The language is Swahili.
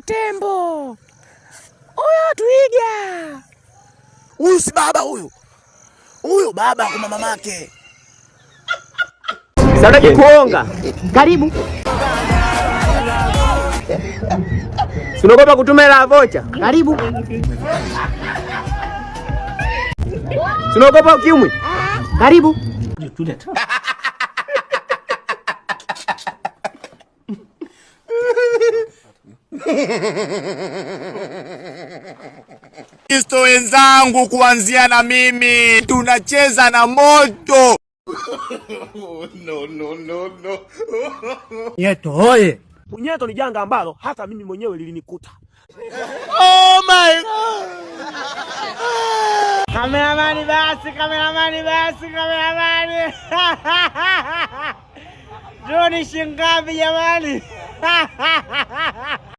Huyo tembo, huyo twiga. Huyu si baba huyu, huyu baba kwa mamake. Sasa kuonga. Karibu. Si unaogopa kutuma hela ya vocha? Karibu. Si unaogopa ukimwi? Karibu. Kristo wenzangu, kuanzia na mimi tunacheza na moto. No, no, no, no. Nyeto hoye! Punyeto ni janga ambalo hata mimi mwenyewe lilinikuta. Oh my God. Kameramani basi, kameramani basi, kameramani. Droni shingapi jamani?